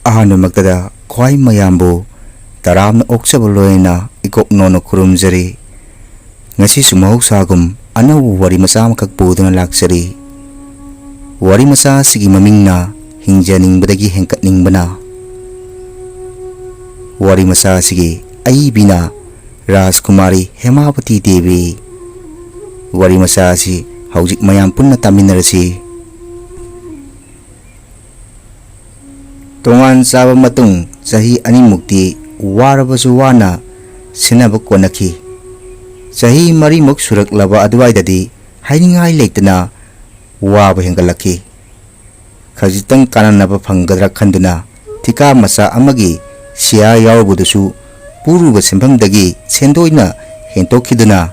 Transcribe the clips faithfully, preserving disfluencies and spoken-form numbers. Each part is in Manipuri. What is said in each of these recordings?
ꯑꯍꯥꯟꯕꯃꯛꯇꯗ ꯈ꯭ꯋꯥꯏ ꯃꯌꯥꯝꯕꯨ ꯇꯔꯥꯝꯅ ꯑꯣꯛꯆꯕ ꯂꯣꯏꯅꯅ ꯏꯀꯣꯛ ꯅꯣꯟꯅ ꯈꯨꯔꯨꯝꯖꯔꯤ꯫ ꯉꯁꯤꯁꯨ ꯃꯍꯧꯁꯥꯒꯨꯝ ꯑꯅꯧꯕ ꯋꯥꯔꯤ ꯃꯆꯥ ꯑꯃꯈꯛ ꯄꯨꯗꯨꯅ ꯂꯥꯛꯆꯔꯤ꯫ ꯋꯥꯔꯤ ꯃꯆꯥ ꯑꯁꯤꯒꯤ ꯃꯃꯤꯡꯅ ꯍꯤꯡꯖꯅꯤꯡꯕꯗꯒꯤ ꯍꯦꯟꯀꯠꯅꯤꯡꯕꯅ꯫ ꯋꯥꯔꯤ ꯃꯆꯥ ꯑꯁꯤꯒꯤ ꯑꯏꯕꯤꯅ ꯔꯥꯖꯀꯨꯃꯥꯔꯤ ꯍꯦꯃꯥꯕꯇꯤ ꯗꯦꯕꯤ꯫ ꯋꯥꯔꯤ ꯃꯆꯥ ꯑꯁꯤ ꯍꯧꯖꯤꯛ ꯃꯌꯥꯝ ꯄꯨꯟꯅ ꯇꯥꯃꯤꯟꯅꯔꯁꯤ꯫ ꯇꯣꯉꯥꯟ ꯆꯥꯕ ꯃꯇꯨꯡ ꯆꯍꯤ ꯑꯅꯤꯃꯨꯛꯇꯤ ꯋꯥꯔꯕꯁꯨ ꯋꯥꯅ ꯁꯤꯟꯅꯕ ꯀꯣꯟꯅꯈꯤ꯫ ꯆꯍꯤ ꯃꯔꯤꯃꯨꯛ ꯁꯨꯔꯛꯂꯕ ꯑꯗꯨꯋꯥꯏꯗꯗꯤ ꯍꯥꯏꯅꯤꯡꯉꯥꯏ ꯂꯩꯇꯅ ꯋꯥꯕ ꯍꯦꯟꯒꯠꯂꯛꯈꯤ꯫ ꯈꯖꯤꯛꯇꯪ ꯀꯥꯟꯅꯅꯕ ꯐꯪꯒꯗ꯭ꯔꯥ ꯈꯟꯗꯨꯅ ꯊꯤꯀꯥ ꯃꯆꯥ ꯑꯃꯒꯤ ꯁꯤꯌꯥ ꯌꯥꯎꯔꯨꯕꯗꯨꯁꯨ ꯄꯨꯔꯨꯕ ꯁꯦꯟꯐꯝꯗꯒꯤ ꯁꯦꯟꯗꯣꯏꯅ ꯍꯦꯟꯇꯣꯛꯈꯤꯗꯨꯅ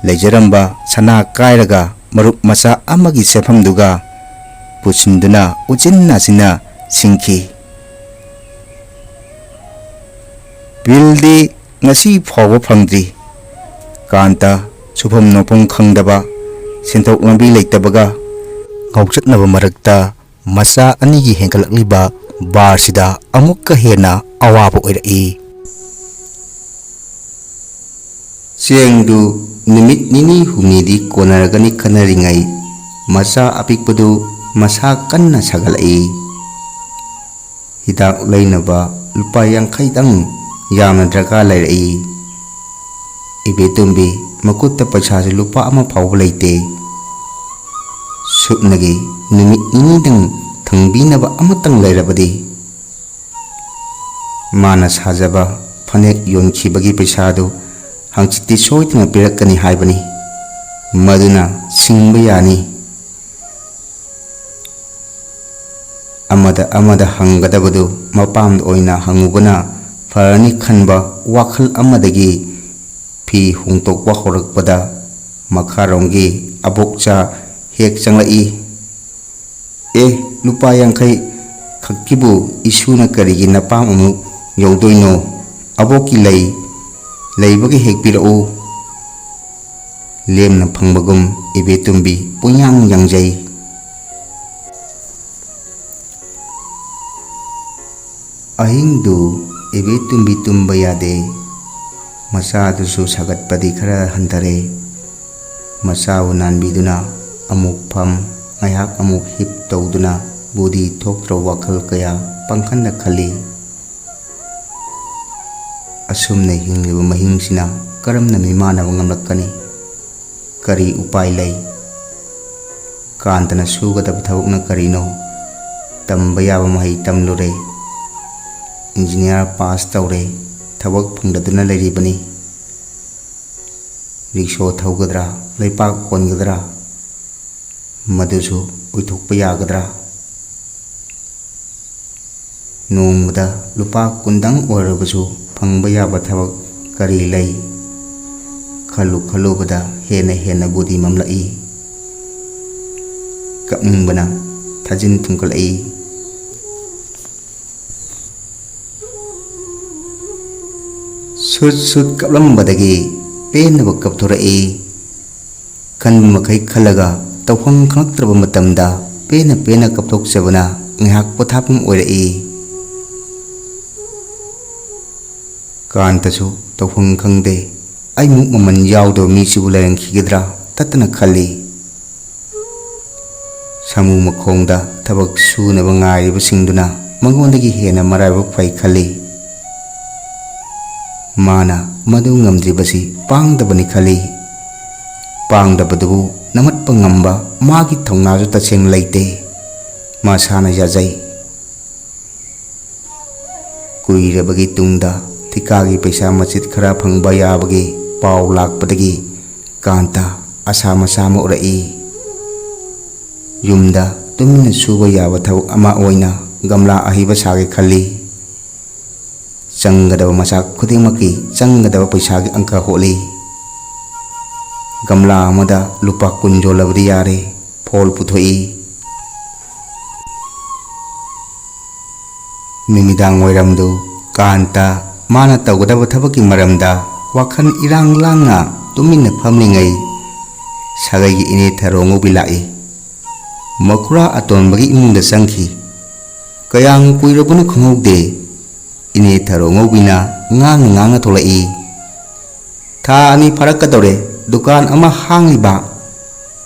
ꯂꯩꯖꯔꯝꯕ ꯁꯅꯥ ꯀꯥꯏꯔꯒ ꯃꯔꯨꯞ ꯃꯆꯥ ꯑꯃꯒꯤ ꯁꯦꯟꯐꯝꯗꯨꯒ ꯄꯨꯁꯤꯟꯗꯨꯅ ꯎꯆꯤꯟ ꯅꯥꯆꯤꯟꯅ ꯁꯤꯡꯈꯤ꯫ ꯕꯤꯜꯗꯤ ꯉꯁꯤ ꯐꯥꯎꯕ ꯐꯪꯗ꯭ꯔꯤ꯫ ꯀꯥꯟꯇ ꯁꯨꯐꯝ ꯅꯣꯝꯐꯝ ꯈꯪꯗꯕ, ꯁꯦꯟꯊꯣꯛ ꯂꯝꯕꯤ ꯂꯩꯇꯕꯒ ꯉꯥꯎꯆꯠꯅꯕ ꯃꯔꯛꯇ ꯃꯆꯥ ꯑꯅꯤꯒꯤ ꯍꯦꯟꯒꯠꯂꯛꯂꯤꯕ ꯕꯥꯔꯁꯤꯗ ꯑꯃꯨꯛꯀ ꯍꯦꯟꯅ ꯑꯋꯥꯕ ꯑꯣꯏꯔꯛꯏ꯫ ꯆꯦꯡꯗꯨ ꯅꯨꯃꯤꯠ ꯅꯤꯅꯤ ꯍꯨꯝꯅꯤꯗꯤ ꯀꯣꯟꯅꯔꯒꯅꯤ ꯈꯟꯅꯔꯤꯉꯩ ꯃꯆꯥ ꯑꯄꯤꯛꯄꯗꯨ ꯃꯁꯥ ꯀꯟꯅ ꯁꯥꯒꯠꯂꯛꯏ꯫ ꯍꯤꯗꯥꯛ ꯂꯩꯅꯕ ꯂꯨꯄꯥ ꯌꯥꯡꯈꯩꯗꯪ ꯌꯥꯝꯅ ꯗꯔꯀꯥꯔ ꯂꯩꯔꯛꯏ꯫ ꯏꯕꯦꯇꯣꯝꯕꯤ ꯃꯈꯨꯠꯇ ꯄꯩꯁꯥꯁꯨ ꯂꯨꯄꯥ ꯑꯃ ꯐꯥꯎꯕ ꯂꯩꯇꯦ꯫ ꯁꯨꯞꯅꯒꯤ ꯅꯨꯃꯤꯠ ꯅꯤꯅꯤꯗꯪ ꯊꯪꯕꯤꯅꯕ ꯑꯃꯇꯪ ꯂꯩꯔꯕꯗꯤ꯫ ꯃꯥꯅ ꯁꯥꯖꯕ ꯐꯅꯦꯛ ꯌꯣꯟꯈꯤꯕꯒꯤ ꯄꯩꯁꯥꯗꯨ ꯍꯪꯆꯤꯠꯇꯤ ꯁꯣꯏꯗꯅ ꯄꯤꯔꯛꯀꯅꯤ ꯍꯥꯏꯕꯅꯤ꯫ ꯃꯗꯨꯅ ꯁꯤꯡꯕ ꯌꯥꯅꯤ꯫ ꯑꯃꯗ ꯑꯃꯗ ꯍꯪꯒꯗꯕꯗꯨ ꯃꯄꯥꯝꯗ ꯑꯣꯏꯅ ꯍꯪꯉꯨꯕꯅ ꯐꯔꯅꯤ ꯈꯟꯕ ꯋꯥꯈꯜ ꯑꯃꯗꯒꯤ ꯐꯤ ꯍꯣꯡꯗꯣꯛꯄ ꯍꯧꯔꯛꯄꯗ ꯃꯈꯥꯔꯣꯝꯒꯤ ꯑꯕꯣꯛꯆꯥ ꯍꯦꯛ ꯆꯪꯂꯛꯏ꯫ "ꯑꯦ, ꯂꯨꯄꯥ ꯌꯥꯡꯈꯩ ꯈꯛꯀꯤꯕꯨ ꯏꯁꯨꯅ ꯀꯔꯤꯒꯤ ꯅꯄꯥꯝ ꯑꯃꯨꯛ ꯌꯧꯗꯣꯏꯅꯣ? ꯑꯕꯣꯛꯀꯤ ꯂꯩ, ꯂꯩꯕꯒꯤ ꯍꯦꯛ ꯄꯤꯔꯛꯎ꯫" ꯂꯦꯝꯅ ꯐꯪꯕꯒꯨꯝ ꯏꯕꯦꯇꯣꯝꯕꯤ ꯄꯨꯡꯌꯥꯡ ꯌꯥꯡꯖꯩ꯫ ꯑꯍꯤꯡꯗꯨ ꯏꯕꯦ ꯇꯨꯝꯕꯤ ꯇꯨꯝꯕ ꯌꯥꯗꯦ꯫ ꯃꯆꯥꯗꯨꯁꯨ ꯁꯥꯒꯠꯄꯗꯤ ꯈꯔ ꯍꯟꯊꯔꯦ꯫ ꯃꯆꯥꯕꯨ ꯅꯥꯟꯕꯤꯗꯨꯅ ꯑꯃꯨꯛ ꯐꯝ, ꯉꯥꯏꯍꯥꯛ ꯑꯃꯨꯛ ꯍꯤꯞ ꯇꯧꯗꯨꯅ ꯕꯨꯙꯤ ꯊꯣꯛꯇ꯭ꯔꯕ ꯋꯥꯈꯜ ꯀꯌꯥ ꯄꯪꯈꯟꯗ ꯈꯜꯂꯤ꯫ ꯑꯁꯨꯝꯅ ꯍꯤꯡꯂꯤꯕ ꯃꯍꯤꯡꯁꯤꯅ ꯀꯔꯝꯅ ꯃꯤꯃꯥꯟꯅꯕ ꯉꯝꯂꯛꯀꯅꯤ? ꯀꯔꯤ ꯎꯄꯥꯏ ꯂꯩ? ꯀꯥꯟꯇꯅ ꯁꯨꯒꯗꯕ ꯊꯕꯛꯅ ꯀꯔꯤꯅꯣ? ꯇꯝꯕ ꯌꯥꯕ ꯃꯍꯩ ꯇꯝꯂꯨꯔꯦ꯫ ꯏꯟꯖꯤꯅꯤꯌꯥꯔ ꯄꯥꯁ ꯇꯧꯔꯦ꯫ ꯊꯕꯛ ꯐꯪꯗꯗꯨꯅ ꯂꯩꯔꯤꯕꯅꯤ꯫ ꯔꯤꯛꯁꯣ ꯊꯧꯒꯗ꯭ꯔꯥ, ꯂꯩꯄꯥꯛ ꯍꯣꯟꯒꯗ꯭ꯔꯥ, ꯃꯗꯨꯁꯨ ꯑꯣꯏꯊꯣꯛꯄ ꯌꯥꯒꯗ꯭ꯔꯥ? ꯅꯣꯡꯃꯗ ꯂꯨꯄꯥ ꯀꯨꯟꯗꯪ ꯑꯣꯏꯔꯕꯁꯨ ꯐꯪꯕ ꯌꯥꯕ ꯊꯕꯛ ꯀꯔꯤ ꯂꯩ? ꯈꯜꯂꯨ ꯈꯜꯂꯨꯕꯗ ꯍꯦꯟꯅ ꯍꯦꯟꯅ ꯕꯨꯙꯤ ꯃꯝꯂꯛꯏ꯫ ꯀꯞꯅꯤꯡꯕꯅ ꯊꯥꯖꯤꯟ ꯊꯨꯝꯀꯠꯂꯛꯏ꯫ ꯁꯨꯠ ꯁꯨꯠ ꯀꯞꯂꯝꯕꯗꯒꯤ ꯄꯦꯟꯅꯕ ꯀꯞꯊꯣꯔꯛꯏ꯫ ꯈꯟꯕ ꯃꯈꯩ ꯈꯜꯂꯒ ꯇꯧꯐꯝ ꯈꯪꯂꯛꯇ꯭ꯔꯕ ꯃꯇꯝꯗ ꯄꯦꯟꯅ ꯄꯦꯟꯅ ꯀꯞꯊꯣꯛꯆꯕꯅ ꯉꯥꯏꯍꯥꯛ ꯄꯣꯊꯥꯐꯝ ꯑꯣꯏꯔꯛꯏ꯫ ꯀꯥꯟꯇꯁꯨ ꯇꯧꯐꯝ ꯈꯪꯗꯦ꯫ ꯑꯩꯃꯨꯛ ꯃꯃꯜ ꯌꯥꯎꯗꯕ ꯃꯤꯁꯤꯕꯨ ꯂꯩꯔꯝꯈꯤꯒꯗ꯭ꯔꯥ ꯇꯠꯇꯅ ꯈꯜꯂꯤ꯫ ꯁꯥꯃꯨ ꯃꯈꯣꯡꯗ ꯊꯕꯛ ꯁꯨꯅꯕ ꯉꯥꯏꯔꯤꯕꯁꯤꯡꯗꯨꯅ ꯃꯉꯣꯟꯗꯒꯤ ꯍꯦꯟꯅ ꯃꯔꯥꯏꯕꯛ ꯐꯩ ꯈꯜꯂꯤ꯫ ꯃꯥꯅ ꯃꯗꯨ ꯉꯝꯗ꯭ꯔꯤꯕꯁꯤ ꯄꯥꯡꯗꯕꯅꯤ ꯈꯜꯂꯤ꯫ ꯄꯥꯡꯗꯕꯗꯨꯕꯨ ꯅꯝꯍꯠꯄ ꯉꯝꯕ ꯃꯥꯒꯤ ꯊꯧꯅꯥꯁꯨ ꯇꯁꯦꯡꯅ ꯂꯩꯇꯦ꯫ ꯃꯁꯥꯅ ꯌꯥꯖꯩ꯫ ꯀꯨꯏꯔꯕꯒꯤ ꯇꯨꯡꯗ ꯊꯤꯀꯥꯒꯤ ꯄꯩꯁꯥ ꯃꯆꯤꯠ ꯈꯔ ꯐꯪꯕ ꯌꯥꯕꯒꯤ ꯄꯥꯎ ꯂꯥꯛꯄꯗꯒꯤ ꯀꯥꯟꯇ ꯑꯁꯥ ꯃꯆꯥ ꯑꯃ ꯎꯔꯛꯏ꯫ ꯌꯨꯝꯗ ꯇꯨꯃꯤꯟꯅ ꯁꯨꯕ ꯌꯥꯕ ꯊꯕꯛ ꯑꯃ ꯑꯣꯏꯅ ꯒꯝꯂꯥ ꯑꯍꯩꯕ ꯁꯥꯒꯦ ꯈꯜꯂꯤ꯫ ꯆꯪꯒꯗꯕ ꯃꯆꯥꯛ ꯈꯨꯗꯤꯡꯃꯛꯀꯤ ꯆꯪꯒꯗꯕ ꯄꯩꯁꯥꯒꯤ ꯑꯪꯀ ꯍꯣꯠꯂꯤ꯫ ꯒꯝꯂꯥ ꯑꯃꯗ ꯂꯨꯄꯥ ꯀꯨꯟ ꯌꯣꯜꯂꯕꯗꯤ ꯌꯥꯔꯦ꯫ ꯐꯣꯜ ꯄꯨꯊꯣꯛꯏ꯫ ꯅꯨꯃꯤꯗꯥꯡ ꯋꯥꯏꯔꯝꯗꯨ ꯀꯥꯟꯇ ꯃꯥꯅ ꯇꯧꯒꯗꯕ ꯊꯕꯛꯀꯤ ꯃꯔꯝꯗ ꯋꯥꯈꯜ ꯏꯔꯥꯡ ꯂꯥꯡꯅ ꯇꯨꯃꯤꯟꯅ ꯐꯝꯂꯤꯉꯩ ꯁꯥꯒꯩꯒꯤ ꯏꯅꯦ ꯊꯔꯣ ꯉꯧꯕꯤ ꯂꯥꯛꯏ꯫ ꯃꯈꯨꯔꯥ ꯑꯇꯣꯟꯕꯒꯤ ꯏꯃꯨꯡꯗ ꯆꯪꯈꯤ꯫ ꯀꯌꯥꯝ ꯀꯨꯏꯔꯕꯅꯣ ꯈꯪꯍꯧꯗꯦ꯫ ꯏꯅꯦ ꯊꯔꯣ ꯉꯧꯕꯤꯅ ꯉꯥꯡꯅ ꯉꯥꯡꯅ ꯊꯣꯛꯂꯛꯏ꯫ ꯊꯥ ꯑꯅꯤ ꯐꯥꯔꯛꯀꯗꯧꯔꯦ ꯗꯨꯀꯥꯟ ꯑꯃ ꯍꯥꯡꯂꯤꯕ꯫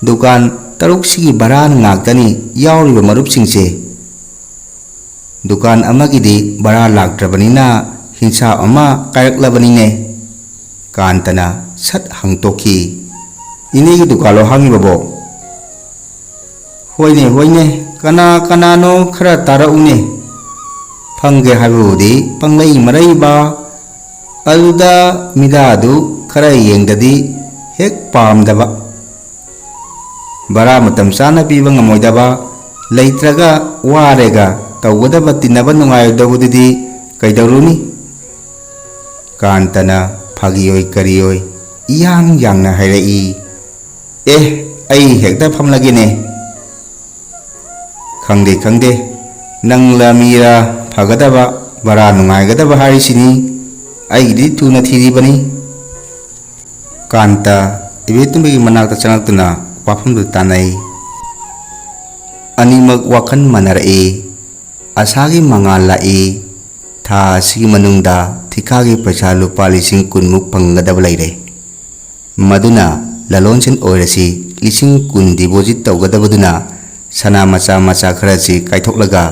ꯗꯨꯀꯥꯟ ꯇꯔꯨꯛꯁꯤꯒꯤ ꯚꯔꯥ ꯉꯥꯛꯇꯅꯤ ꯌꯥꯎꯔꯤꯕ ꯃꯔꯨꯞꯁꯤꯡꯁꯦ꯫ ꯗꯨꯀꯥꯟ ꯑꯃꯒꯤꯗꯤ ꯚꯔꯥ ꯂꯥꯛꯇ꯭ꯔꯕꯅꯤꯅ ꯍꯤꯡꯁꯥꯞ ꯑꯃ ꯀꯥꯏꯔꯛꯂꯕꯅꯤꯅꯦ꯫ ꯀꯥꯟꯇꯅ ꯁꯠ ꯍꯪꯇꯣꯛꯈꯤ, "ꯏꯅꯦꯒꯤ ꯗꯨꯀꯥꯟꯂꯣ ꯍꯥꯡꯉꯤꯕꯕꯣ?" "ꯍꯣꯏꯅꯦ, ꯍꯣꯏꯅꯦ, ꯀꯅꯥ ꯀꯅꯥꯅꯣ ꯈꯔ ꯇꯥꯔꯛꯎꯅꯦ꯫ ꯐꯪꯒꯦ ꯍꯥꯏꯕꯕꯨꯗꯤ ꯄꯪꯂꯩ ꯃꯔꯩꯕ, ꯑꯗꯨꯗ ꯃꯤꯗꯥꯗꯨ ꯈꯔ ꯌꯦꯡꯗꯗꯤ ꯍꯦꯛ ꯄꯥꯝꯗꯕ꯫ ꯚꯔꯥ ꯃꯇꯝ ꯆꯥꯅ ꯄꯤꯕ ꯉꯝꯃꯣꯏꯗꯕ, ꯂꯩꯇ꯭ꯔꯒ ꯋꯥꯔꯦꯒ ꯇꯧꯒꯗꯕ ꯇꯤꯟꯅꯕ ꯅꯨꯡꯉꯥꯏꯔꯣꯏꯗꯕꯗꯨꯗꯤ ꯀꯩꯗꯧꯔꯨꯅꯤ?" ꯀꯥꯟꯇꯅ ꯐꯥꯒꯤꯑꯣꯏ ꯀꯔꯤꯑꯣꯏ ꯏꯌꯥꯡ ꯌꯥꯡꯅ ꯍꯥꯏꯔꯛꯏ꯫ "ꯑꯦ, ꯑꯩ ꯍꯦꯛꯇ ꯐꯝꯂꯒꯦꯅꯦ꯫" "ꯈꯪꯗꯦ, ꯈꯪꯗꯦ, ꯅꯪꯂ ꯃꯤꯔ ꯐꯒꯗꯕ, ꯚꯔꯥ ꯅꯨꯡꯉꯥꯏꯒꯗꯕ ꯍꯥꯏꯔꯤꯁꯤꯅꯤ꯫ ꯑꯩꯒꯤꯗꯤ ꯊꯨꯅ ꯊꯤꯔꯤꯕꯅꯤ꯫" ꯀꯥꯟꯇ ꯏꯕꯦꯇꯣꯟꯕꯒꯤ ꯃꯅꯥꯛꯇ ꯆꯪꯂꯛꯇꯨꯅ ꯋꯥꯐꯝꯗꯨ ꯇꯥꯟꯅꯩ꯫ ꯑꯅꯤꯃꯛ ꯋꯥꯈꯜ ꯃꯥꯟꯅꯔꯛꯏ꯫ ꯑꯁꯥꯒꯤ ꯃꯉꯥꯜ ꯂꯥꯛꯏ꯫ ꯊꯥ ꯑꯁꯤꯒꯤ ꯃꯅꯨꯡꯗ ꯊꯤꯀꯥꯒꯤ ꯄꯩꯁꯥ ꯂꯨꯄꯥ ꯂꯤꯁꯤꯡ ꯀꯨꯟꯃꯨꯛ ꯐꯪꯒꯗꯕ ꯂꯩꯔꯦ꯫ ꯃꯗꯨꯅ ꯂꯂꯣꯟꯁꯤꯟ ꯑꯣꯏꯔꯁꯤ ꯂꯤꯁꯤꯡ ꯀꯨꯟ deposit ꯇꯧꯒꯗꯕꯗꯨꯅ ꯁꯅꯥ ꯃꯆꯥ ꯃꯆꯥ ꯈꯔꯁꯤ ꯀꯥꯏꯊꯣꯛꯂꯒ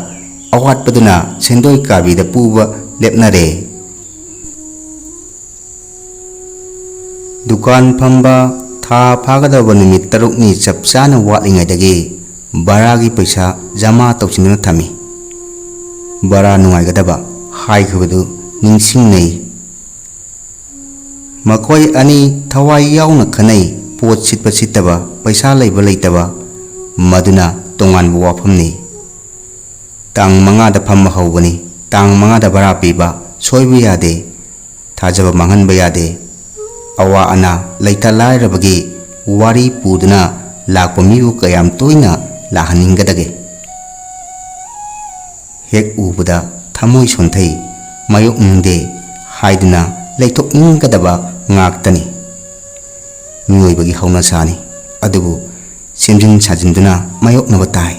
ꯑꯋꯥꯠꯄꯗꯨꯅ ꯁꯦꯟꯗꯣꯏ ꯀꯥꯕꯤꯗ ꯄꯨꯕ ꯂꯦꯞꯅꯔꯦ꯫ ꯗꯨꯀꯥꯟ ꯐꯝꯕ ꯊꯥ ꯐꯥꯒꯗꯕ ꯅꯨꯃꯤꯠ ꯇꯔꯨꯛꯅꯤ ꯆꯞ ꯆꯥꯅ ꯋꯥꯠꯂꯤꯉꯩꯗꯒꯤ ꯚꯔꯥꯒꯤ ꯄꯩꯁꯥ ꯖꯃꯥ ꯇꯧꯁꯤꯟꯗꯨꯅ ꯊꯝꯃꯤ꯫ ꯚꯔꯥ ꯅꯨꯡꯉꯥꯏꯒꯗꯕ ꯍꯥꯏꯈꯤꯕꯗꯨ ꯅꯤꯡꯁꯤꯡꯅꯩ꯫ ꯃꯈꯣꯏ ꯑꯅꯤ ꯊꯋꯥꯏ ꯌꯥꯎꯅ ꯈꯟꯅꯩ, ꯄꯣꯠ ꯁꯤꯠꯄ ꯁꯤꯠꯇꯕ, ꯄꯩꯁꯥ ꯂꯩꯕ ꯂꯩꯇꯕ, ꯃꯗꯨꯅ ꯇꯣꯉꯥꯟꯕ ꯋꯥꯐꯝꯅꯤ꯫ ꯇꯥꯡ ꯃꯉꯥꯗ ꯐꯝꯕ ꯍꯧꯕꯅꯤ, ꯇꯥꯡ ꯃꯉꯥꯗ ꯚꯔꯥ ꯄꯤꯕ ꯁꯣꯏꯕ ꯌꯥꯗꯦ, ꯊꯥꯖꯕ ꯃꯥꯡꯍꯟꯕ ꯌꯥꯗꯦ꯫ ꯑꯋꯥ ꯑꯅꯥ, ꯂꯩꯇ ꯂꯥꯏꯔꯕꯒꯤ ꯋꯥꯔꯤ ꯄꯨꯗꯨꯅ ꯂꯥꯛꯄ ꯃꯤꯕꯨ ꯀꯌꯥꯝ ꯇꯣꯏꯅ ꯂꯥꯛꯍꯟꯅꯤꯡꯒꯗꯒꯦ? ꯍꯦꯛ ꯎꯕꯗ ꯊꯃꯣꯏ ꯁꯣꯟꯊꯩ, ꯃꯥꯌꯣꯛꯅꯤꯡꯗꯦ ꯍꯥꯏꯗꯨꯅ ꯂꯩꯊꯣꯛꯅꯤꯡꯒꯗꯕ ꯉꯥꯛꯇꯅꯤ꯫ ꯃꯤꯑꯣꯏꯕꯒꯤ ꯍꯧꯅꯁꯥꯅꯤ꯫ ꯑꯗꯨꯕꯨ ꯁꯦꯝꯖꯤꯟ ꯁꯥꯖꯤꯟꯗꯨꯅ ꯃꯥꯌꯣꯛꯅꯕ ꯇꯥꯏ꯫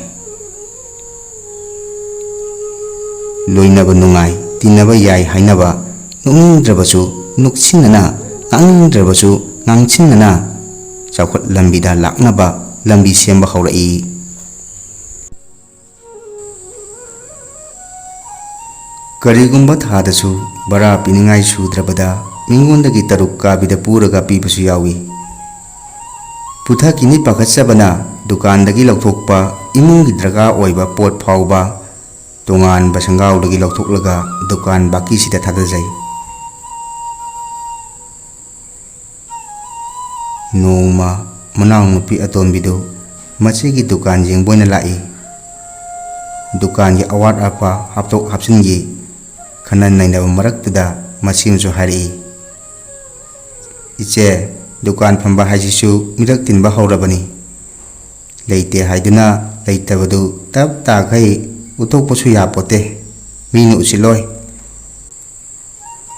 ꯂꯣꯏꯅꯕ ꯅꯨꯡꯉꯥꯏ, ꯇꯤꯟꯅꯕ ꯌꯥꯏ ꯍꯥꯏꯅꯕ, ꯅꯣꯛꯅꯤꯡꯗ꯭ꯔꯕꯁꯨ ꯅꯣꯛꯁꯤꯟꯅꯅ, ꯉꯥꯡꯅꯤꯡꯗ꯭ꯔꯕꯁꯨ ꯉꯥꯡꯁꯤꯟꯅꯅ ꯆꯥꯎꯈꯠ ꯂꯝꯕꯤꯗ ꯂꯥꯛꯅꯕ ꯂꯝꯕꯤ ꯁꯦꯝꯕ ꯍꯧꯔꯛꯏ꯫ ꯀꯔꯤꯒꯨꯝꯕ ꯊꯥꯗꯁꯨ ꯚꯔꯥ ꯄꯤꯅꯤꯡꯉꯥꯏ ꯁꯨꯗ꯭ꯔꯕꯗ ꯃꯤꯉꯣꯟꯗꯒꯤ ꯇꯔꯨꯛ ꯀꯥꯕꯤꯗ ꯄꯨꯔꯒ ꯄꯤꯕꯁꯨ ꯌꯥꯎꯏ꯫ ꯄꯨꯊꯛꯈꯤꯅꯤ ꯄꯥꯈꯠꯆꯕꯅ ꯗꯨꯀꯥꯟꯗꯒꯤ ꯂꯧꯊꯣꯛꯄ ꯏꯃꯨꯡꯒꯤ ꯗꯔꯀꯥꯔ ꯑꯣꯏꯕ ꯄꯣꯠ ꯐꯥꯎꯕ ꯇꯣꯉꯥꯟꯕ ꯁꯪꯒꯥꯎꯗꯒꯤ ꯂꯧꯊꯣꯛꯂꯒ ꯗꯨꯀꯥꯟ ꯕꯥꯀꯤꯁꯤꯗ ꯊꯥꯗꯖꯩ꯫ ꯅꯣꯡꯃ ꯃꯅꯥꯎꯅꯨꯄꯤ ꯑꯇꯣꯝꯕꯤꯗꯨ ꯃꯆꯦꯒꯤ ꯗꯨꯀꯥꯟ ꯌꯦꯡꯕ ꯑꯣꯏꯅ ꯂꯥꯛꯏ꯫ ꯗꯨꯀꯥꯟꯒꯤ ꯑꯋꯥꯠ ꯑꯄꯥ ꯍꯥꯞꯇꯣꯛ ꯍꯥꯞꯆꯤꯟꯒꯤ ꯈꯟꯅ ꯅꯩꯅꯕ ꯃꯔꯛꯇꯨꯗ ꯃꯆꯦ ꯑꯃꯁꯨ ꯍꯥꯏꯔꯛꯏ, "ꯏꯆꯦ, ꯗꯨꯀꯥꯟ ꯐꯝꯕ ꯍꯥꯏꯁꯤꯁꯨ ꯃꯤꯔꯛ ꯇꯤꯟꯕ ꯍꯧꯔꯕꯅꯤ꯫ ꯂꯩꯇꯦ ꯍꯥꯏꯗꯨꯅ ꯂꯩꯇꯕꯗꯨ ꯇꯞ ꯇꯥꯈꯩ ꯎꯠꯊꯣꯛꯄꯁꯨ ꯌꯥꯄꯣꯠꯇꯦ꯫ ꯃꯤꯅ ꯎꯁꯤꯜꯂꯣꯏ꯫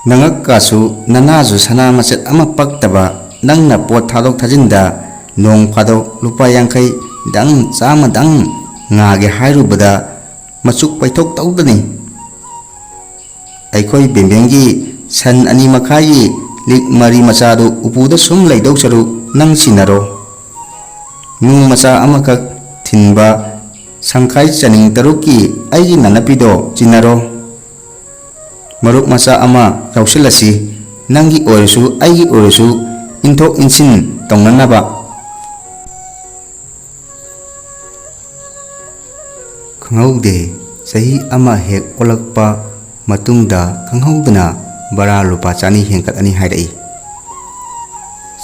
ꯅꯉꯛꯀꯥꯁꯨ ꯅꯅꯥꯁꯨ ꯁꯅꯥ ꯃꯆꯦꯠ ꯑꯃ ꯄꯛꯇꯕ, ꯅꯪꯅ ꯄꯣꯠ ꯊꯥꯗꯣꯛ ꯊꯥꯖꯤꯟꯗ ꯅꯣꯡ ꯐꯥꯗꯣꯛ ꯂꯨꯄꯥ ꯌꯥꯡꯈꯩꯗꯪ ꯆꯥꯝꯃꯗꯪ ꯉꯥꯒꯦ ꯍꯥꯏꯔꯨꯕꯗ ꯃꯆꯨꯛ ꯄꯩꯊꯣꯛ ꯇꯧꯗꯅꯤ꯫ ꯑꯩꯈꯣꯏ ꯕꯦꯝꯕꯦꯝꯒꯤ ꯁꯟ ꯑꯅꯤ ꯃꯈꯥꯏꯒꯤ ꯂꯤꯛ ꯃꯔꯤ ꯃꯆꯥꯗꯨ ꯎꯄꯨꯗ ꯁꯨꯝ ꯂꯩꯗꯧ ꯁꯔꯨꯛ ꯅꯪ ꯁꯤꯟꯅꯔꯣ꯫ ꯅꯨꯡ ꯃꯆꯥ ꯑꯃꯈꯛ ꯊꯤꯟꯕ ꯁꯪꯈꯥꯏ ꯆꯅꯤꯡ ꯇꯔꯨꯛꯀꯤ ꯑꯩꯒꯤ ꯅꯥꯅꯞꯄꯤꯗꯣ ꯆꯤꯟꯅꯔꯣ꯫ ꯃꯔꯨꯞ ꯃꯆꯥ ꯑꯃ ꯌꯥꯎꯁꯤꯜꯂꯁꯤ, ꯅꯪꯒꯤ ꯑꯣꯏꯔꯁꯨ ꯑꯩꯒꯤ ꯑꯣꯏꯔꯁꯨ ꯏꯟꯊꯣꯛ ꯏꯟꯁꯤꯟ ꯇꯧꯅꯅꯕ"꯫ ꯈꯪꯍꯧꯗꯦ, ꯆꯍꯤ ꯑꯃ ꯍꯦꯛ ꯑꯣꯜꯂꯛꯄ ꯃꯇꯨꯡꯗ ꯈꯪꯍꯧꯗꯅ ꯕꯔꯥ ꯂꯨꯄꯥ ꯆꯅꯤ ꯍꯦꯟꯒꯠꯂꯅꯤ ꯍꯥꯏꯔꯛꯏ꯫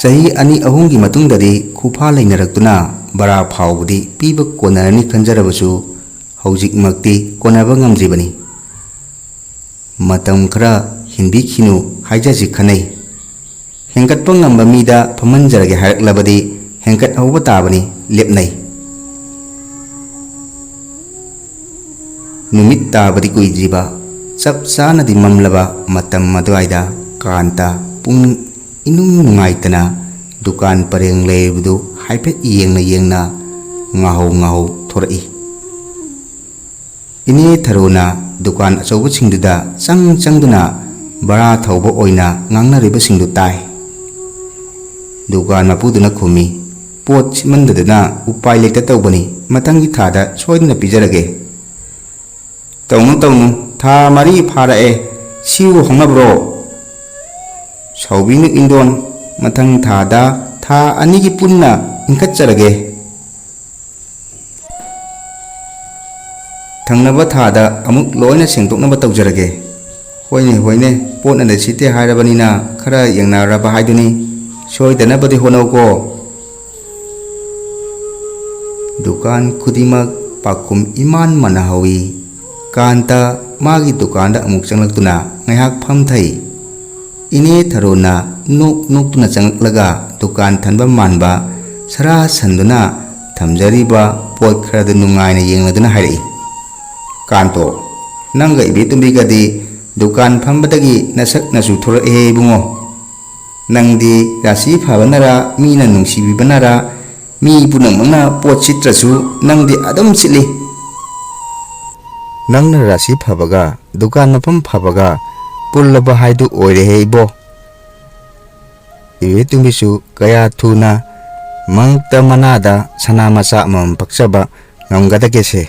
ꯆꯍꯤ ꯑꯅꯤ ꯑꯍꯨꯝꯒꯤ ꯃꯇꯨꯡꯗꯗꯤ ꯈꯨꯐꯥ ꯂꯩꯅꯔꯛꯇꯨꯅ ꯕꯔꯥ ꯐꯥꯎꯕꯗꯤ ꯄꯤꯕ ꯀꯣꯟꯅꯔꯅꯤ ꯈꯟꯖꯔꯕꯁꯨ ꯍꯧꯖꯤꯛꯃꯛꯇꯤ ꯀꯣꯟꯅꯕ ꯉꯝꯗ꯭ꯔꯤꯕꯅꯤ꯫ ꯃꯇꯝ ꯈꯔ ꯍꯤꯡꯕꯤꯈꯤꯅꯨ ꯍꯥꯏꯖꯁꯤ ꯈꯟꯅꯩ꯫ ꯍꯦꯟꯒꯠꯄ ꯉꯝꯕ ꯃꯤꯗ ꯐꯝꯍꯟꯖꯔꯒꯦ ꯍꯥꯏꯔꯛꯂꯕꯗꯤ ꯍꯦꯟꯒꯠꯍꯧꯕ ꯇꯥꯕꯅꯤ, ꯂꯦꯞꯅꯩ꯫ ꯅꯨꯃꯤꯠ ꯇꯥꯕꯗꯤ ꯀꯨꯏꯗ꯭ꯔꯤꯕ, ꯆꯞ ꯆꯥꯅꯗꯤ ꯃꯝꯂꯕ ꯃꯇꯝ ꯑꯗꯨꯋꯥꯏꯗ ꯀꯥꯟꯇ ꯄꯨꯡ ꯏꯅꯨꯡ ꯅꯨꯡꯉꯥꯏꯇꯅ ꯗꯨꯀꯥꯟ ꯄꯔꯦꯡ ꯂꯩꯔꯤꯕꯗꯨ ꯍꯥꯏꯐꯦꯠ ꯌꯦꯡꯅ ꯌꯦꯡꯅ ꯉꯥꯍꯧ ꯉꯥꯍꯧ ꯊꯣꯔꯛꯏ꯫ ꯏꯅꯦ ꯊꯔꯣꯅ ꯗꯨꯀꯥꯟ ꯑꯆꯧꯕꯁꯤꯡꯗꯨꯗ ꯆꯪ ꯆꯪꯗꯨꯅ ꯚꯔꯥ ꯊꯧꯕ ꯑꯣꯏꯅ ꯉꯥꯡꯅꯔꯤꯕꯁꯤꯡꯗꯨ ꯇꯥꯏ꯫ ꯗꯨꯀꯥꯟ ꯃꯄꯨꯗꯨꯅ ꯈꯨꯝꯃꯤ, "ꯄꯣꯠ ꯁꯤꯠꯃꯟꯗꯗꯅ ꯎꯄꯥꯏ ꯂꯩꯇ ꯇꯧꯕꯅꯤ, ꯃꯊꯪꯒꯤ ꯊꯥꯗ ꯁꯣꯏꯗꯅ ꯄꯤꯖꯔꯒꯦ"꯫ "ꯇꯧꯅꯨ, ꯇꯧꯅꯨ, ꯊꯥ ꯃꯔꯤ ꯐꯥꯔꯛꯑꯦ, ꯁꯤꯕꯨ ꯍꯧꯅꯕ꯭ꯔꯣ?" ꯁꯥꯎꯕꯤꯅꯨ ꯏꯟꯗꯣꯟ, ꯃꯊꯪ ꯊꯥꯗ ꯊꯥ ꯑꯅꯤꯒꯤ ꯄꯨꯟꯅ ꯏꯟꯈꯠꯆꯔꯒꯦ꯫ ꯊꯪꯅꯕ ꯊꯥꯗ ꯑꯃꯨꯛ ꯂꯣꯏꯅ ꯁꯦꯡꯗꯣꯛꯅꯕ ꯇꯧꯖꯔꯒꯦ꯫ ꯍꯣꯏꯅꯦ, ꯍꯣꯏꯅꯦ, ꯄꯣꯠꯅꯗ ꯁꯤꯠꯇꯦ ꯍꯥꯏꯔꯕꯅꯤꯅ ꯈꯔ ꯌꯦꯡꯅꯔꯕ ꯍꯥꯏꯗꯨꯅꯤ꯫ ꯁꯣꯏꯗꯅꯕꯗꯤ ꯍꯣꯠꯅꯧꯀꯣ꯫ ꯗꯨꯀꯥꯟ ꯈꯨꯗꯤꯡꯃꯛ ꯄꯥꯎꯈꯨꯝ ꯏꯃꯥꯟ ꯃꯥꯟꯅꯍꯧꯏ꯫ ꯀꯥꯟꯇ ꯃꯥꯒꯤ ꯗꯨꯀꯥꯟꯗ ꯑꯃꯨꯛ ꯆꯪꯂꯛꯇꯨꯅ ꯉꯥꯏꯍꯥꯛ ꯐꯝꯊꯩ꯫ ꯏꯅꯦ ꯊꯔꯣꯅ ꯅꯣꯛ ꯅꯣꯛꯇꯨꯅ ꯆꯪꯂꯛꯂꯒ ꯗꯨꯀꯥꯟ ꯊꯟꯕ ꯃꯥꯟꯕ ꯁꯔꯥ ꯁꯟꯗꯨꯅ ꯊꯝꯖꯔꯤꯕ ꯄꯣꯠ ꯈꯔꯗꯨ ꯅꯨꯡꯉꯥꯏꯅ ꯌꯦꯡꯂꯗꯨꯅ ꯍꯥꯏꯔꯛꯏ, "ꯀꯥꯟꯇꯣ, ꯅꯪꯒ ꯏꯕꯦꯇꯣꯝꯕꯤꯒꯗꯤ ꯗꯨꯀꯥꯟ ꯐꯝꯕꯗꯒꯤ ꯅꯁꯛ ꯅꯁꯨ ꯊꯣꯔꯛꯑꯦꯍꯦ ꯏꯕꯨꯡꯉꯣ꯫ ꯅꯪꯗꯤ ꯔꯥꯁꯤ ꯐꯕꯅꯔꯥ, ꯃꯤꯅ ꯅꯨꯡꯁꯤꯕꯤꯕꯅꯔꯥ, ꯃꯤ ꯄꯨꯝꯅꯃꯛꯅ ꯄꯣꯠ ꯁꯤꯠꯇ꯭ꯔꯁꯨ ꯅꯪꯗꯤ ꯑꯗꯨꯝ ꯁꯤꯠꯂꯤ꯫ ꯅꯪꯅ ꯔꯥꯁꯤ ꯐꯕꯒ ꯗꯨꯀꯥꯟ ꯃꯐꯝ ꯐꯕꯒ ꯄꯨꯜꯂꯕ ꯍꯥꯏꯗꯨ ꯑꯣꯏꯔꯦꯍꯦ ꯏꯕꯣ"꯫ ꯏꯕꯦꯇꯣꯝꯕꯤꯁꯨ ꯀꯌꯥ ꯊꯨꯅ ꯃꯉꯛꯇ ꯃꯅꯥꯗ ꯁꯅꯥ ꯃꯆꯥ ꯑꯃꯃꯝ ꯄꯛꯆꯕ ꯉꯝꯒꯗꯒꯦꯁꯦ꯫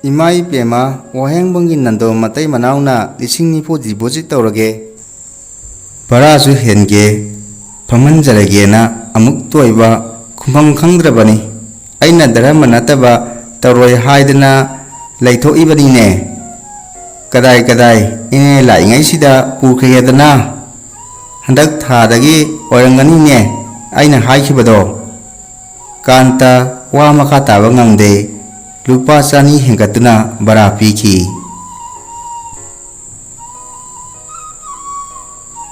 ꯏꯃꯥ ꯏꯄꯦꯝꯃ, ꯋꯥꯍꯦꯡꯕꯝꯒꯤ ꯅꯟꯗꯣ ꯃꯇꯩ ꯃꯅꯥꯎꯅ ꯂꯤꯁꯤꯡ ꯅꯤꯐꯨ deposit ꯇꯧꯔꯒꯦ, ꯚꯔꯥꯁꯨ ꯍꯦꯟꯒꯦ, ꯐꯝꯍꯟꯖꯔꯒꯦꯅ ꯑꯃꯨꯛ ꯇꯣꯏꯕ ꯈꯨꯝꯐꯝ ꯈꯪꯗ꯭ꯔꯕꯅꯤ꯫ ꯑꯩꯅ ꯙꯔꯃ ꯅꯠꯇꯕ ꯇꯧꯔꯣꯏ ꯍꯥꯏꯗꯅ ꯂꯩꯊꯣꯛꯏꯕꯅꯤꯅꯦ꯫ ꯀꯗꯥꯏ ꯀꯗꯥꯏ ꯏꯅꯦ ꯂꯥꯛꯏꯉꯩꯁꯤꯗ ꯄꯨꯈ꯭ꯔꯒꯦꯗꯅ? ꯍꯟꯗꯛ ꯊꯥꯗꯒꯤ ꯑꯣꯏꯔꯝꯒꯅꯤꯅꯦ ꯑꯩꯅ ꯍꯥꯏꯈꯤꯕꯗꯣ꯫ ꯀꯥꯟꯇ ꯋꯥ ꯃꯈꯥ ꯇꯥꯕ ꯉꯝꯗꯦ꯫ ꯂꯨꯄꯥ ꯆꯅꯤ ꯍꯦꯟꯒꯠꯇꯨꯅ ꯚꯔꯥ ꯄꯤꯈꯤ꯫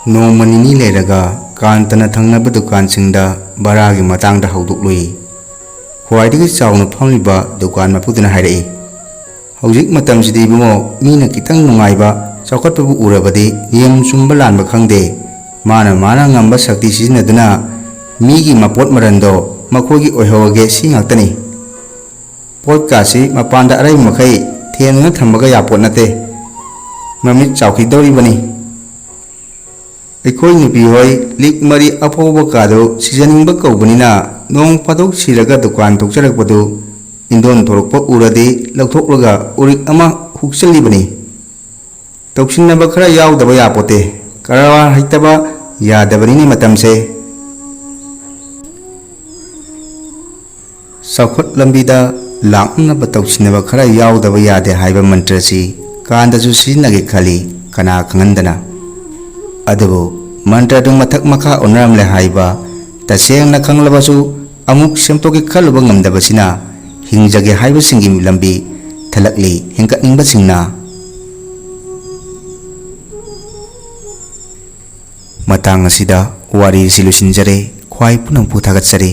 ꯅꯣꯡꯃ ꯅꯤꯅꯤ ꯂꯩꯔꯒ ꯀꯥꯟꯇꯅ ꯊꯪꯅꯕ ꯗꯨꯀꯥꯟꯁꯤꯡꯗ ꯚꯔꯥꯒꯤ ꯃꯇꯥꯡꯗ ꯍꯧꯗꯣꯛꯂꯨꯏ꯫ ꯈ꯭ꯋꯥꯏꯗꯒꯤ ꯆꯥꯎꯅ ꯐꯝꯂꯤꯕ ꯗꯨꯀꯥꯟ ꯃꯄꯨꯗꯨꯅ ꯍꯥꯏꯔꯛꯏ, "ꯍꯧꯖꯤꯛ ꯃꯇꯝꯁꯤꯗꯤ ꯏꯕꯨꯡꯉꯣ, ꯃꯤꯅ ꯈꯤꯇꯪ ꯅꯨꯡꯉꯥꯏꯕ, ꯆꯥꯎꯈꯠꯄꯕꯨ ꯎꯔꯕꯗꯤ ꯅꯤꯌꯝ ꯆꯨꯝꯕ ꯂꯥꯟꯕ ꯈꯪꯗꯦ꯫ ꯃꯥꯅ ꯃꯥꯅ ꯉꯝꯕ ꯁꯛꯇꯤ ꯁꯤꯖꯤꯟꯅꯗꯨꯅ ꯃꯤꯒꯤ ꯃꯄꯣꯠ ꯃꯔꯟꯗꯣ ꯃꯈꯣꯏꯒꯤ ꯑꯣꯏꯍꯧꯔꯒꯦ ꯁꯤ ꯉꯥꯛꯇꯅꯤ꯫ ꯄꯣꯠꯀꯥꯁꯤ ꯃꯄꯥꯟꯗ ꯑꯔꯩꯕ ꯃꯈꯩ ꯍꯦꯟꯗꯨꯅ ꯊꯝꯕꯒ ꯌꯥꯄꯣꯠ ꯅꯠꯇꯦ꯫ ꯃꯃꯤꯠ ꯆꯥꯎꯈꯤꯗꯧꯔꯤꯕꯅꯤ꯫ ꯑꯩꯈꯣꯏ ꯅꯨꯄꯤ ꯍꯣꯏ ꯂꯤꯛ ꯃꯔꯤ ꯑꯐꯥꯎꯕ ꯀꯥꯗꯨ ꯁꯤꯖꯅꯤꯡꯕ ꯀꯧꯕꯅꯤꯅ, ꯅꯣꯡ ꯐꯥꯗꯣꯛ ꯁꯤꯔꯒ ꯗꯨꯀꯥꯟ ꯊꯣꯛꯆꯔꯛꯄꯗꯨ ꯏꯟꯗꯣꯟ ꯊꯣꯔꯛꯄ ꯎꯔꯗꯤ ꯂꯧꯊꯣꯛꯂꯒ ꯎꯔꯤꯛ ꯑꯃ ꯍꯨꯛꯆꯜꯂꯤꯕꯅꯤ꯫ ꯇꯧꯁꯤꯟꯅꯕ ꯈꯔ ꯌꯥꯎꯗꯕ ꯌꯥꯄꯣꯠꯇꯦ꯫ ꯀꯔꯕꯥꯔ ꯍꯩꯇꯕ ꯌꯥꯗꯕꯅꯤꯅꯦ ꯃꯇꯝꯁꯦ꯫ ꯆꯥꯎꯈꯠ ꯂꯝꯕꯤꯗ ꯂꯥꯛꯅꯕ ꯇꯧꯁꯤꯟꯅꯕ ꯈꯔ ꯌꯥꯎꯗꯕ ꯌꯥꯗꯦ ꯍꯥꯏꯕ ꯃꯟꯇ꯭ꯔꯁꯤ ꯀꯥꯟꯗꯁꯨ ꯁꯤꯖꯤꯟꯅꯒꯦ ꯈꯜꯂꯤ, ꯀꯅꯥ ꯈꯪꯍꯟꯗꯅ꯫ ꯑꯗꯨꯕꯨ ꯃꯟꯇ꯭ꯔꯗꯨ ꯃꯊꯛ ꯃꯈꯥ ꯑꯣꯟꯅꯔꯝꯂꯦ ꯍꯥꯏꯕ ꯇꯁꯦꯡꯅ ꯈꯪꯂꯕꯁꯨ, ꯑꯃꯨꯛ ꯁꯦꯝꯗꯣꯛꯀꯦ ꯈꯜꯂꯨꯕ ꯉꯝꯗꯕꯁꯤꯅ ꯍꯤꯡꯖꯒꯦ ꯍꯥꯏꯕꯁꯤꯡꯒꯤ ꯂꯝꯕꯤ ꯊꯜꯂꯛꯂꯤ ꯍꯦꯟꯒꯠꯅꯤꯡꯕꯁꯤꯡꯅ꯫ ꯃꯇꯥꯡ ꯑꯁꯤꯗ ꯋꯥꯔꯤꯁꯤ ꯂꯣꯏꯁꯤꯟꯖꯔꯦ꯫ ꯈ꯭ꯋꯥꯏ ꯄꯨꯝꯅꯃꯛꯄꯨ ꯊꯥꯒꯠꯆꯔꯤ꯫